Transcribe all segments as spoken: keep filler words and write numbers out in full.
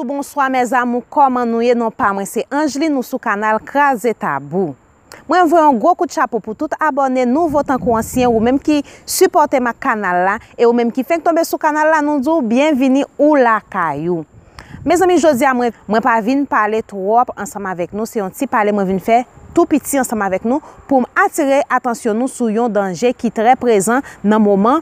Bonswa mes amours, kòman nou ye? Non pa mwen se Angeline, nou sou kanal Kraze Tabou. Mwen voye yon gwo kout chapo pou tout abòne, nouvo tankou ansyen, ou menm ki sipòte m ak kanal la, e ou menm ki fenk tonbe sou kanal la, nou di w byenvini ou lakay ou. Mezanmi, jodi a mwen, mwen pa vin pale twòp ansanm avèk nou, se yon ti pale mwen vin fè tou piti ansanm avèk nou pou m atire atansyon nou sou yon danje ki trè prezan nan moman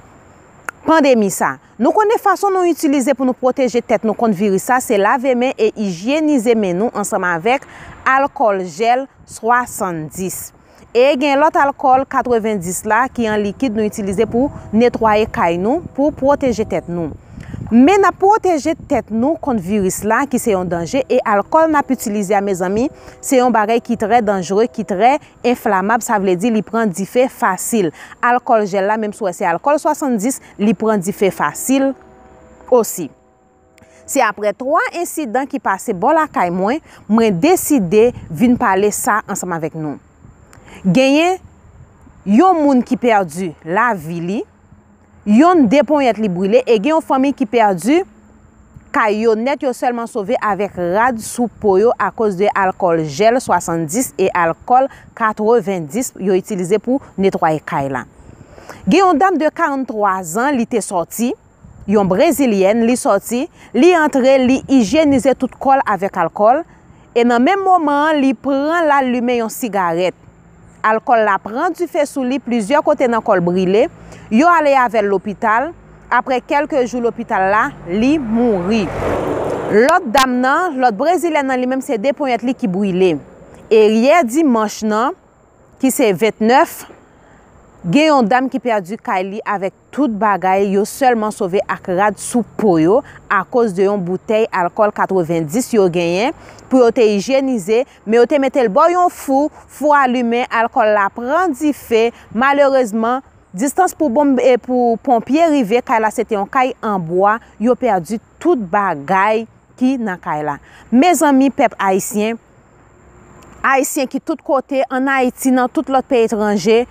pandemi sa. Nou konnen fason nou itilize pou nou pwoteje tèt nou kont viris sa, se lave men e ijyenize men nou ansanm avèk alkòl jèl swasanndis. E gen lòt alkòl katrevenndis la ki an likid nou itilize pou netwaye kay nou, pou pwoteje tèt nou. Men n ap pwoteje tèt nou kont viris la ki se yon danje, e alkòl n ap itilize a, mezanmi, se yon bagay ki trè danjere, ki trè enflamab, sa vle di li pran dife fasil. Alkòl jèl la, menm si w wè se alkòl swasanndis, li pran dife fasil osi. Se apre twa ensidan ki pase bò lakay mwen, mwen deside vin pale sa ansanm avèk nou. Genyen yon moun ki pèdi lavi li, yonn de ponyèt li brile, e gen yon fanmi ki pèdi kay yo nèt, yo sèlman sove avèk rad sou po yo akoz de alkòl jèl swasanndis e alkòl katrevenndis yo itilize pou netwaye kay la. Gen yon dam de karanntwa zan, li te sòti, yon brezilyèn, li sòti, li antre, li ijyenize tout kò l avèk alkòl, e nan menm moman an, li pran l al limen yon sigarèt. Alkòl la pran dife sou li, plizyè kote nan kò l brile, yo ale avè l lopital, apre kèlke jou lopital la, li mouri. Lòt dam nan, lòt brezilyèn nan, li menm se de ponyèt li ki brile. E yè dimanch nan, ki se ventnèf, gen yon dam ki pèdi kay li avèk tout bagay, yo sèlman sove ak rad sou po yo akoz de yon boutèy alkòl katrevenndis yo genyen pou yo te ijyenize, men yo te mete l bò yon fou, fou a limen, alkòl la pran dife, malerezman, distans pou bonm e pou ponpye rive kay la se te yon kay an bwa, yo pèdi tout bagay ki nan kay la. Mezanmi, pèp ayisyen, ayisyen ki tout kote, ann Ayiti, nan tout lòt peyi etranje,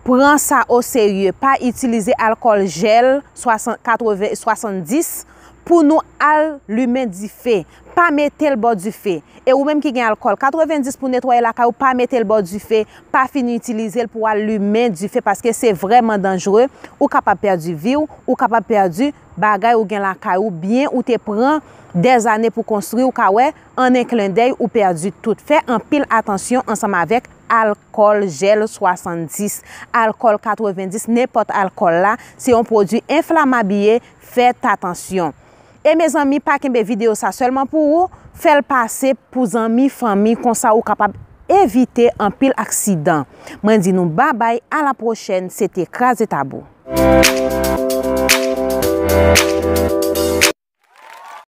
pran sa oserye. Pa itilize alkòl jèl swasann, katreven, swasanndis pou nou al limen dife. Pa mete l bò dife. E ou menm ki gen alkòl katrevenndis pou netwaye lakay ou, pa mete l bò dife. Pa fin itilize l pou al limen dife, paske se vrèman danjere. Ou kapab pèdi vi w, ou kapab pèdi bagay ou gen lakay ou, byen ou te pran dèzane pou konstwi, ou ka wè, an en klendèy, ou pèdi tout. Fè anpil atansyon ansanm avèk alkòl jèl swasanndis, alkòl katrevenndis, nenpòt alkòl la, se yon pwodui enflamab li ye, fèt atansyon. E mezanmi, pa kenbe videyo sa sèlman pou ou, fè l pase pou zanmi, fanmi, konsa ou kapab evite anpil aksidan. Mwen di nou babay, a la pwochèn, se te Kraze Tabou.